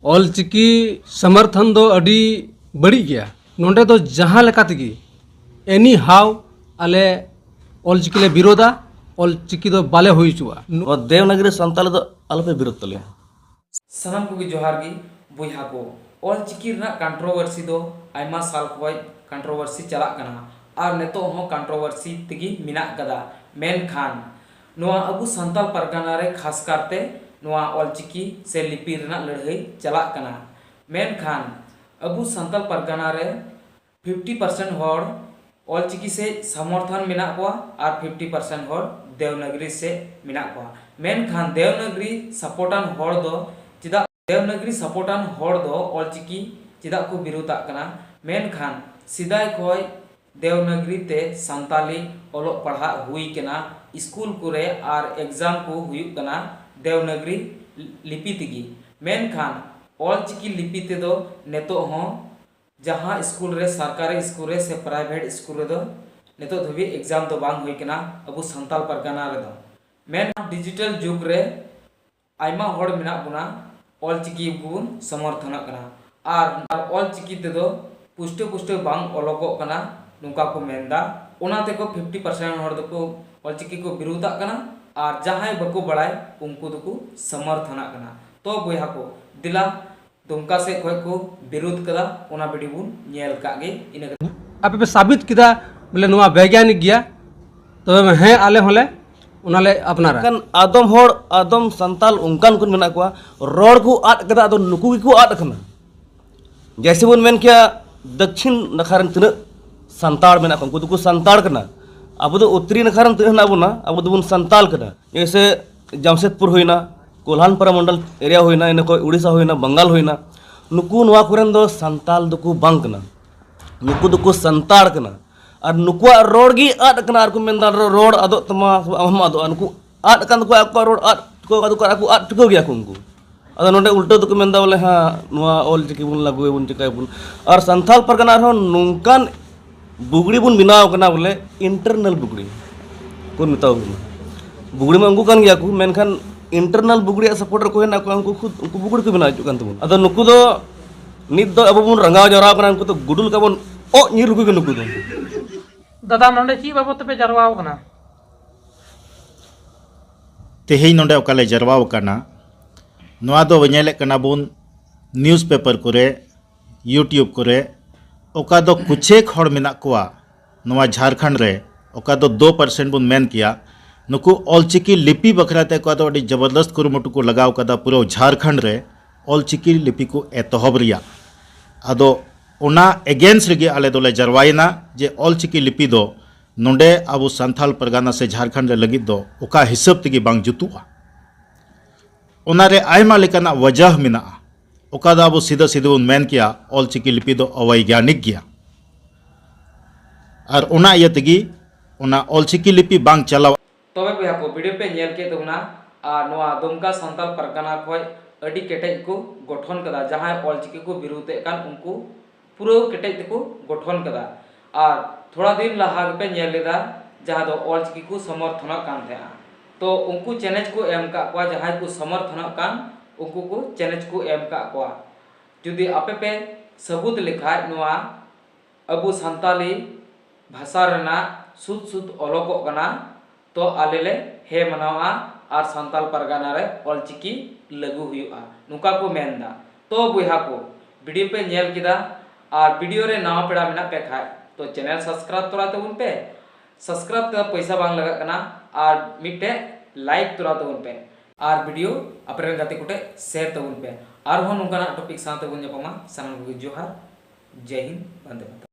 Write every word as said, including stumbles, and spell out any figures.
ᱚᱞᱪᱤᱠᱤ ᱥᱚᱢᱚᱨᱛᱷᱚᱱ ᱫᱚ ᱟᱹᱰᱤ ᱵᱟᱹᱲᱤᱡ ᱜᱮᱭᱟ᱾ ᱱᱚᱰᱮ ᱫᱚ ᱡᱟᱦᱟᱸ ᱞᱮᱠᱟ ᱛᱮᱜᱮ, ᱮᱱᱤ ᱦᱟᱣ, ᱟᱞᱮ ᱚᱞᱪᱤᱠᱤ ᱞᱮ ᱵᱤᱨᱳᱫᱟ᱾ ᱚᱞᱪᱤᱠᱤ ᱫᱚ ᱵᱟᱞᱮ ᱦᱩᱭ ᱦᱚᱪᱚᱣᱟᱜᱼᱟ᱾ ᱱᱚᱣᱟ ᱫᱮᱵᱽᱱᱟᱜᱽᱨᱤ ᱥᱟᱱᱛᱟᱞᱤ ᱫᱚ ᱟᱞᱚᱯᱮ ᱵᱤᱨᱳᱫ ᱛᱟᱞᱮᱭᱟ᱾ ᱥᱟᱱᱟᱢ ᱠᱚᱜᱮ ᱡᱚᱦᱟᱨ ᱜᱮ ᱵᱚᱭᱦᱟ ᱠᱚ᱾ ᱚᱞᱪᱤᱠᱤ ᱨᱮᱱᱟᱜ ᱠᱚᱱᱴᱨᱳᱵᱷᱟᱨᱥᱤ ᱫᱚ ᱟᱭᱢᱟ ᱥᱟᱞ ᱠᱷᱚᱱ ᱠᱚᱱᱴᱨᱳᱵᱷᱟᱨᱥᱤ ᱪᱟᱞᱟᱜ ᱠᱟᱱᱟ ᱟᱨ ᱱᱤᱛᱚᱜ ᱦᱚᱸ ᱠᱚᱱᱴᱨᱳᱵᱷᱟᱨᱥᱤ ᱛᱮᱜᱮ ᱢᱮᱱᱟᱜ ᱠᱟᱫᱟ᱾ ᱢᱮᱱᱠᱷᱟᱱ ᱱᱚᱣᱟ ᱟᱵᱚ ᱥᱟᱱᱛᱟᱲ ᱯᱟᱨᱜᱟᱱᱟ ᱨᱮ ᱠᱷᱟᱥ ᱠᱟᱨᱛᱮ ᱱᱚᱣᱟ ᱚᱞᱪᱤᱠᱤ ᱥᱮ ᱞᱤᱯᱤ ᱨᱮᱱᱟᱜ ᱞᱟᱹᱲᱦᱟᱹᱭ ᱪᱟᱞᱟᱜ ᱠᱟᱱᱟ᱾ ᱢᱮᱱᱠᱷᱟᱱ ᱟᱵᱚ ᱥᱟᱱᱛᱟᱲ ᱯᱟᱨᱜᱟᱱᱟ ᱨᱮ ᱯᱷᱤᱯᱴᱤ ᱯᱟᱨᱥᱮᱱᱴ ᱦᱚᱲ ᱚᱞᱪᱤᱠᱤ ᱥᱮᱫ ᱥᱚᱢᱚᱨᱛᱷᱚᱱ ᱢᱮᱱᱟᱜ ᱠᱚᱣᱟ ᱟᱨ ᱯᱷᱤᱯᱴᱤ ᱯᱟᱨᱥᱮᱱᱴ ᱦᱚᱲ ᱫᱮᱣᱱᱟᱜᱽᱨᱤ ᱥᱮᱫ ᱢᱮᱱᱟᱜ ᱠᱚᱣᱟ᱾ ᱢᱮᱱᱠᱷᱟᱱ ᱫᱮᱣᱱᱟᱜᱽᱨᱤ ᱥᱟᱯᱳᱨᱴᱟᱱ ᱦᱚᱲ ᱫᱚ ᱪᱮᱫᱟᱜ, ᱫᱮᱣᱱᱟᱜᱽᱨᱤ ᱥᱟᱯᱳᱨᱴᱟᱱ ᱦᱚᱲ ᱫᱚ ᱚᱞᱪᱤᱠᱤ ᱪᱮᱫᱟᱜ ᱠᱚ ᱵᱤᱨᱳᱫᱟᱜ ᱠᱟᱱᱟ? ᱢᱮᱱᱠᱷᱟᱱ ᱥᱮᱫᱟᱭ ᱠᱷᱚᱱ ᱫᱮᱣᱱᱟᱜᱽᱨᱤ ᱛᱮ ᱥᱟᱱᱛᱟᱞᱤ ᱚᱞᱚᱜ ᱯᱟᱲᱦᱟᱜ ᱦᱩᱭ ᱠᱟᱱᱟ, ᱥᱠᱩᱞ ᱠᱚᱨᱮ ᱟᱨ ᱮᱠᱡᱟᱢ ᱠᱚ ᱦᱩᱭᱩᱜ ᱠᱟᱱᱟ ᱫᱮᱣᱱᱟᱜᱽᱨᱤ ᱞᱤᱯᱤ ᱛᱮᱜᱮ᱾ ᱢᱮᱱᱠᱷᱟᱱ ᱚᱞᱪᱤᱠᱤ ᱞᱤᱯᱤ ᱛᱮᱫᱚ ᱱᱤᱛᱚᱜ ᱦᱚᱸ ᱡᱟᱦᱟᱸ ᱥᱠᱩᱞ ᱨᱮ, ᱥᱚᱨᱠᱟᱨᱤ ᱥᱠᱩᱞ ᱨᱮ ᱥᱮ ᱯᱨᱟᱭᱵᱷᱮᱴ ᱥᱠᱩᱞ ᱨᱮᱫᱚ ᱱᱤᱛᱚᱜ ᱫᱷᱟᱹᱵᱤᱡ ᱮᱠᱡᱟᱢ ᱫᱚ ᱵᱟᱝ ᱦᱩᱭ ᱠᱟᱱᱟ ᱟᱵᱚ ᱥᱟᱱᱛᱟᱲ ᱯᱟᱨᱜᱟᱱᱟ ᱨᱮᱫᱚ᱾ ᱢᱮᱱᱠᱷᱟᱱ ᱰᱤᱡᱤᱴᱟᱞ ᱡᱩᱜᱽ ᱨᱮ ᱟᱭᱢᱟ ᱦᱚᱲ ᱢᱮᱱᱟᱜ ᱵᱚᱱᱟ, ᱚᱞᱪᱤᱠᱤ ᱜᱮᱵᱚᱱ ᱥᱚᱢᱚᱨᱛᱷᱚᱱᱟᱜ ᱠᱟᱱᱟ᱾ ᱟᱨ ᱚᱞᱪᱤᱠᱤ ᱛᱮᱫᱚ ᱯᱩᱥᱴᱟᱹ ᱯᱩᱥᱴᱟᱹ ᱵᱟᱝ ᱚᱞᱚᱜᱚᱜ ᱠᱟᱱᱟ, ᱱᱚᱝᱠᱟ ᱠᱚ ᱢᱮᱱᱫᱟ᱾ ᱚᱱᱟ ᱛᱮᱠᱚ ᱯᱷᱤᱯᱴᱤ ᱯᱟᱨᱥᱮᱱᱴ ᱦᱚᱲ ᱫᱚᱠᱚ ᱚᱞᱪᱤᱠᱤ ᱠᱚ ᱵᱤᱨᱳᱫᱟᱜ ᱠᱟᱱᱟ, ᱟᱨ ᱡᱟᱦᱟᱸᱭ ᱵᱟᱠᱚ ᱵᱟᱲᱟᱭ, ᱩᱱᱠᱩ ᱫᱚᱠᱚ ᱥᱚᱢᱚᱨᱛᱷᱚᱱᱟᱜ ᱠᱟᱱᱟ᱾ ᱛᱚ ᱵᱚᱭᱦᱟ ᱠᱚ, ᱫᱮᱞᱟ ᱫᱩᱢᱠᱟ ᱥᱮᱫ ᱠᱷᱚᱱ ᱠᱚ ᱵᱤᱨᱳᱫ ᱠᱟᱫᱟ, ᱚᱱᱟ ᱵᱷᱤᱰᱤᱭᱳ ᱵᱚᱱ ᱧᱮᱞ ᱠᱟᱜ ᱜᱮ᱾ ᱤᱱᱟᱹ ᱠᱟᱛᱮ ᱟᱯᱮ ᱯᱮ ᱥᱟᱵᱤᱛ ᱠᱮᱫᱟ ᱵᱚᱞᱮ ᱱᱚᱣᱟ ᱵᱮᱭᱜᱟᱱᱤᱠ ᱜᱮᱭᱟ, ᱛᱚᱵᱮ ᱦᱮᱸ, ᱟᱞᱮ ᱦᱚᱸᱞᱮ ᱚᱱᱟᱞᱮ ᱟᱯᱱᱟᱨᱟ᱾ ᱢᱮᱱᱠᱷᱟᱱ ᱟᱫᱚᱢ ᱦᱚᱲ, ᱟᱫᱚᱢ ᱥᱟᱱᱛᱟᱞ ᱚᱱᱠᱟᱱ ᱠᱚ ᱢᱮᱱᱟᱜ ᱠᱚᱣᱟ, ᱨᱚᱲ ᱠᱚ ᱟᱫ ᱠᱟᱫᱟ, ᱟᱫᱚ ᱱᱩᱠᱩ ᱜᱮᱠᱚ ᱟᱫ ᱟᱠᱟᱱᱟ᱾ ᱡᱮᱭᱥᱮ ᱵᱚᱱ ᱢᱮᱱ ᱠᱮᱭᱟ, ᱫᱚᱠᱠᱷᱤᱱ ᱱᱟᱠᱷᱟ ᱨᱮᱱ ᱛᱤᱱᱟᱹᱜ ᱥᱟᱱᱛᱟᱲ ᱢᱮᱱᱟᱜ ᱠᱚᱣᱟ, ᱩᱱᱠᱩ ᱫᱚᱠᱚ ᱥᱟᱱᱛᱟᱲ ᱠᱟᱱᱟ᱾ ᱟᱵᱚ ᱫᱚ ᱩᱛᱛᱚᱨᱤ ᱱᱟᱠᱷᱟ ᱨᱮᱱ ᱛᱤᱱᱟᱹᱜ ᱦᱮᱱᱟᱜ ᱵᱚᱱᱟ, ᱟᱵᱚ ᱫᱚᱵᱚᱱ ᱥᱟᱱᱛᱟᱲ ᱠᱟᱱᱟ᱾ ᱡᱮᱭᱥᱮ, ᱡᱟᱢᱥᱮᱫᱽᱯᱩᱨ ᱦᱩᱭᱱᱟ, ᱠᱳᱞᱦᱟᱱᱯᱟᱨᱟ ᱢᱚᱱᱰᱚᱞ ᱮᱨᱤᱭᱟ ᱦᱩᱭᱱᱟ, ᱤᱱᱟᱹ ᱠᱷᱚᱱ ᱩᱲᱤᱥᱥᱟ ᱦᱩᱭᱱᱟ, ᱵᱟᱝᱜᱟᱞ ᱦᱩᱭᱱᱟ, ᱱᱩᱠᱩ ᱱᱚᱣᱟ ᱠᱚᱨᱮᱱ ᱫᱚ ᱥᱟᱱᱛᱟᱞ ᱫᱚᱠᱚ ᱵᱟᱝ ᱠᱟᱱᱟ, ᱱᱩᱠᱩ ᱫᱚᱠᱚ ᱥᱟᱱᱛᱟᱲ ᱠᱟᱱᱟ᱾ ᱟᱨ ᱱᱩᱠᱩᱣᱟᱜ ᱨᱚᱲ ᱜᱮ ᱟᱫ ᱠᱟᱱᱟ, ᱟᱨ ᱠᱚ ᱢᱮᱱᱫᱟ, "ᱨᱚ-, ᱨᱚᱲ ᱟᱫᱚᱜ ᱛᱟᱢᱟ, ᱟᱢ ᱦᱚᱸ ᱟᱫᱚᱜᱼᱟ᱾" ᱱᱩᱠᱩ ᱟᱫ ᱟᱠᱟᱱ ᱛᱟᱠᱚᱣᱟ, ᱟᱠᱚᱣᱟᱜ ᱨᱚᱲ ᱟᱫ ᱠᱚ, ᱟᱫᱚ ᱠᱚ, ᱟᱠᱚ ᱟᱫ ᱴᱷᱤᱠᱟᱹᱣ ᱜᱮᱭᱟ ᱠᱚ ᱩᱱᱠᱩ᱾ ᱟᱫᱚ ᱱᱚᱰᱮ ᱩᱞᱴᱟᱹ ᱫᱚᱠᱚ ᱢᱮᱱᱫᱟ ᱵᱚᱞᱮ, ᱦᱮᱸ, ᱱᱚᱣᱟ ᱚᱞ ᱪᱤᱠᱤ ᱵᱚᱱ ᱞᱟᱹᱜᱩᱭᱟᱵᱚᱱ, ᱪᱤᱠᱟᱹᱭᱟᱵᱚᱱ᱾ ᱟᱨ ᱥᱟᱱᱛᱟᱲ ᱯᱟᱨᱜᱟᱱᱟ ᱨᱮᱦᱚᱸ ᱱᱚᱝᱠᱟᱱ ᱵᱩᱜᱲᱤ ᱵᱚᱱ ᱵᱮᱱᱟᱣ ᱠᱟᱱᱟ ᱵᱚᱞᱮ, ᱤᱱᱴᱟᱨᱱᱟᱞ ᱵᱩᱜᱲᱤ ᱵᱚᱱ ᱢᱮᱛᱟᱣ ᱠᱟᱱᱟ᱾ ᱵᱩᱜᱲᱤ ᱢᱟ ᱩᱱᱠᱩ ᱠᱟᱱ ᱜᱮᱭᱟ ᱠᱚ, ᱢᱮᱱᱠᱷᱟᱱ ᱤᱱᱴᱟᱨᱱᱟᱞ ᱵᱩᱜᱲᱤᱭᱟᱜ ᱥᱟᱯᱳᱨᱴ ᱨᱮ ᱚᱠᱚᱭ ᱦᱮᱱᱟᱜ ᱠᱚᱣᱟ, ᱩᱱᱠᱩ ᱠᱷᱩᱫ ᱩᱱᱠᱩ ᱵᱩᱜᱲᱤ ᱠᱚ ᱵᱮᱱᱟᱣ ᱦᱚᱪᱚᱜ ᱠᱟᱱ ᱛᱟᱵᱚᱱᱟ᱾ ᱟᱫᱚ ᱱᱩᱠᱩ ᱫᱚ ᱱᱤᱛ ᱫᱚ ᱟᱵᱚ ᱵᱚᱱ ᱨᱟᱸᱜᱟᱣ ᱡᱟᱣᱨᱟ ᱠᱟᱱᱟ, ᱩᱱᱠᱩ ᱫᱚ ᱜᱩᱰᱩ ᱞᱮᱠᱟ ᱵᱚᱱ ᱚᱜ ᱧᱤᱨ ᱞᱮᱠᱚ ᱜᱮ ᱱᱩᱠᱩ ᱫᱚ᱾ ᱫᱟᱫᱟ, ᱱᱚᱰᱮ ᱪᱮᱫ ᱵᱟᱵᱚᱫ ᱛᱮᱯᱮ ᱡᱟᱨᱣᱟ ᱟᱠᱟᱱᱟ? ᱛᱮᱦᱮᱧ ᱱᱚᱰᱮ ᱚᱠᱟ ᱞᱮ ᱡᱟᱨᱣᱟ ᱟᱠᱟᱱᱟ, ᱱᱚᱣᱟ ᱫᱚ ᱧᱮᱞᱮᱫ ᱠᱟᱱᱟ ᱵᱚᱱ ᱱᱤᱭᱩᱡᱽ ᱯᱮᱯᱟᱨ ᱠᱚᱨᱮ, ᱭᱩᱴᱤᱭᱩᱵᱽ ᱠᱚᱨᱮ, ᱚᱠᱟ ᱫᱚ ᱠᱩᱪᱷᱮᱠ ᱦᱚᱲ ᱢᱮᱱᱟᱜ ᱠᱚᱣᱟ ᱱᱚᱣᱟ ᱡᱷᱟᱲᱠᱷᱚᱸᱰ ᱨᱮ, ᱚᱠᱟ ᱫᱚ ᱫᱩ ᱯᱟᱨᱥᱮᱱᱴ ᱵᱚᱱ ᱢᱮᱱ ᱠᱮᱭᱟ, ᱱᱩᱠᱩ ᱚᱞᱪᱤᱠᱤ ᱞᱤᱯᱤ ᱵᱟᱠᱷᱨᱟ ᱛᱮ ᱚᱠᱟ ᱫᱚ ᱟᱹᱰᱤ ᱡᱚᱵᱚᱨᱫᱚᱥᱛ ᱠᱩᱨᱩᱢᱩᱴᱩ ᱠᱚ ᱞᱟᱜᱟᱣ ᱠᱟᱫᱟ ᱯᱩᱨᱟᱹ ᱡᱷᱟᱲᱠᱷᱚᱸᱰ ᱨᱮ ᱚᱞᱪᱤᱠᱤ ᱞᱤᱯᱤ ᱠᱚ ᱮᱛᱚᱦᱚᱵ ᱨᱮᱭᱟᱜ᱾ ᱟᱫᱚ ᱚᱱᱟ against ᱨᱮᱜᱮ ᱟᱞᱮ ᱫᱚᱞᱮ ᱡᱟᱨᱣᱟᱭᱮᱱᱟ ᱡᱮ ᱚᱞᱪᱤᱠᱤ ᱞᱤᱯᱤ ᱫᱚ ᱱᱚᱰᱮ ᱟᱵᱚ ᱥᱟᱱᱛᱟᱲ ᱯᱟᱨᱜᱟᱱᱟ ᱥᱮ ᱡᱷᱟᱲᱠᱷᱚᱸᱰ ᱨᱮ ᱞᱟᱹᱜᱤᱫ ᱫᱚ ᱚᱠᱟ ᱦᱤᱥᱟᱹᱵ ᱛᱮᱜᱮ ᱵᱟᱝ ᱡᱩᱛᱩᱜᱼᱟ᱾ ᱚᱱᱟ ᱨᱮ ᱟᱭᱢᱟ ᱞᱮᱠᱟᱱᱟᱜ ᱣᱟᱡᱟᱦ ᱢᱮᱱᱟᱜᱼᱟ᱾ ᱚᱠᱟ ᱫᱚ ᱟᱵᱚ ᱥᱤᱫᱷᱟᱹ ᱥᱤᱫᱷᱟᱹ ᱵᱚᱱ ᱢᱮᱱ ᱠᱮᱭᱟ, ᱚᱞᱪᱤᱠᱤ ᱞᱤᱯᱤ ᱫᱚ ᱚᱵᱳᱭᱜᱟᱱᱤᱠ ᱜᱮᱭᱟ᱾ ᱟᱨ ᱚᱱᱟ ᱤᱭᱟᱹ ᱛᱮᱜᱮ ᱚᱱᱟ ᱚᱞᱪᱤᱠᱤ ᱞᱤᱯᱤ ᱵᱟᱝ ᱪᱟᱞᱟᱣ᱾ ᱛᱚᱵᱮ ᱵᱚᱭᱦᱟ ᱠᱚ, ᱵᱷᱤᱰᱤᱭᱳ ᱯᱮ ᱧᱮᱞ ᱠᱮᱫ ᱛᱟᱵᱚᱱᱟ, ᱟᱨ ᱱᱚᱣᱟ ᱫᱩᱢᱠᱟ ᱥᱟᱱᱛᱟᱞ ᱯᱟᱨᱜᱟᱱᱟ ᱠᱷᱚᱱ ᱟᱹᱰᱤ ᱠᱮᱴᱮᱡ ᱠᱚ ᱜᱚᱴᱷᱚᱱ ᱠᱟᱫᱟ᱾ ᱡᱟᱦᱟᱸᱭ ᱚᱞᱪᱤᱠᱤ ᱠᱚ ᱵᱤᱨᱳᱫᱮᱫ ᱠᱟᱱ, ᱩᱱᱠᱩ ᱯᱩᱨᱟᱹ ᱠᱮᱴᱮᱡ ᱛᱮᱠᱚ ᱜᱚᱴᱷᱚᱱ ᱠᱟᱫᱟ᱾ ᱟᱨ ᱛᱷᱚᱲᱟ ᱫᱤᱱ ᱞᱟᱦᱟ ᱜᱮᱯᱮ ᱧᱮᱞ ᱞᱮᱫᱟ, ᱡᱟᱦᱟᱸ ᱫᱚ ᱚᱞᱪᱤᱠᱤ ᱠᱚ ᱥᱚᱢᱚᱨᱛᱷᱚᱱᱚᱜ ᱠᱟᱱ ᱛᱟᱦᱮᱸᱜᱼᱟ᱾ ᱛᱚ ᱩᱱᱠᱩ ᱪᱮᱞᱮᱧᱡᱽ ᱠᱚ ᱮᱢ ᱠᱟᱜ ᱠᱚᱣᱟ, ᱡᱟᱦᱟᱸᱭ ᱠᱚ ᱥᱚᱢᱚᱨᱛᱷᱚᱱᱚᱜ ᱠᱟᱱ, ᱩᱱᱠᱩ ᱠᱚ ᱪᱮᱞᱮᱧᱡᱽ ᱠᱚ ᱮᱢ ᱠᱟᱜ ᱠᱚᱣᱟ᱾ ᱡᱩᱫᱤ ᱟᱯᱮ ᱯᱮ ᱥᱟᱹᱵᱩᱛ ᱞᱮᱠᱷᱟᱡ ᱱᱚᱣᱟ ᱟᱵᱚ ᱥᱟᱱᱛᱟᱞᱤ ᱵᱷᱟᱥᱟ ᱨᱮᱱᱟᱜ ᱥᱩᱫ ᱥᱩᱫ ᱚᱞᱚᱜᱚᱜ ᱠᱟᱱᱟ, ᱛᱚ ᱟᱞᱮ ᱞᱮ ᱦᱮᱸ ᱢᱟᱱᱟᱣᱟ ᱟᱨ ᱥᱟᱱᱛᱟᱞ ᱯᱟᱨᱜᱟᱱᱟ ᱨᱮ ᱚᱞᱪᱤᱠᱤ ᱞᱟᱹᱜᱩ ᱦᱩᱭᱩᱜᱼᱟ, ᱱᱚᱝᱠᱟ ᱠᱚ ᱢᱮᱱ ᱮᱫᱟ᱾ ᱛᱚ ᱵᱚᱭᱦᱟ ᱠᱚ, ᱵᱷᱤᱰᱤᱭᱳ ᱯᱮ ᱧᱮᱞ ᱠᱮᱫᱟ ᱟᱨ ᱵᱷᱤᱰᱤᱭᱳ ᱨᱮ ᱱᱟᱣᱟ ᱯᱮᱲᱟ ᱢᱮᱱᱟᱜ ᱯᱮ ᱠᱷᱟᱡ, ᱛᱚ ᱪᱮᱱᱮᱞ ᱥᱟᱵᱥᱠᱨᱟᱭᱤᱵ ᱛᱚᱨᱟ ᱛᱟᱵᱚᱱ ᱯᱮ᱾ ᱥᱟᱵᱥᱠᱨᱟᱭᱤᱵ ᱛᱮᱫᱚ ᱯᱚᱭᱥᱟ ᱵᱟᱝ ᱞᱟᱜᱟᱜ ᱠᱟᱱᱟ, ᱟᱨ ᱢᱤᱫᱴᱮᱡ ᱞᱟᱭᱤᱠ ᱛᱚᱨᱟ ᱛᱟᱵᱚᱱ ᱯᱮ, ᱟᱨ ᱵᱷᱤᱰᱤᱭᱳ ᱟᱯᱮ ᱨᱮᱱ ᱜᱟᱛᱮ ᱠᱚᱴᱷᱮᱡ ᱥᱮᱭᱟᱨ ᱛᱟᱵᱚᱱ ᱯᱮ᱾ ᱟᱨᱦᱚᱸ ᱱᱚᱝᱠᱟᱱᱟᱜ ᱴᱚᱯᱤᱠ ᱥᱟᱶ ᱛᱮᱵᱚᱱ ᱧᱟᱯᱟᱢᱟ᱾ ᱥᱟᱱᱟᱢ ᱠᱚᱜᱮ ᱡᱚᱦᱟᱨ, ᱡᱟᱭ ᱦᱤᱱᱫ, ᱵᱚᱱᱫᱮ ᱢᱟᱛᱚᱨᱚᱢ᱾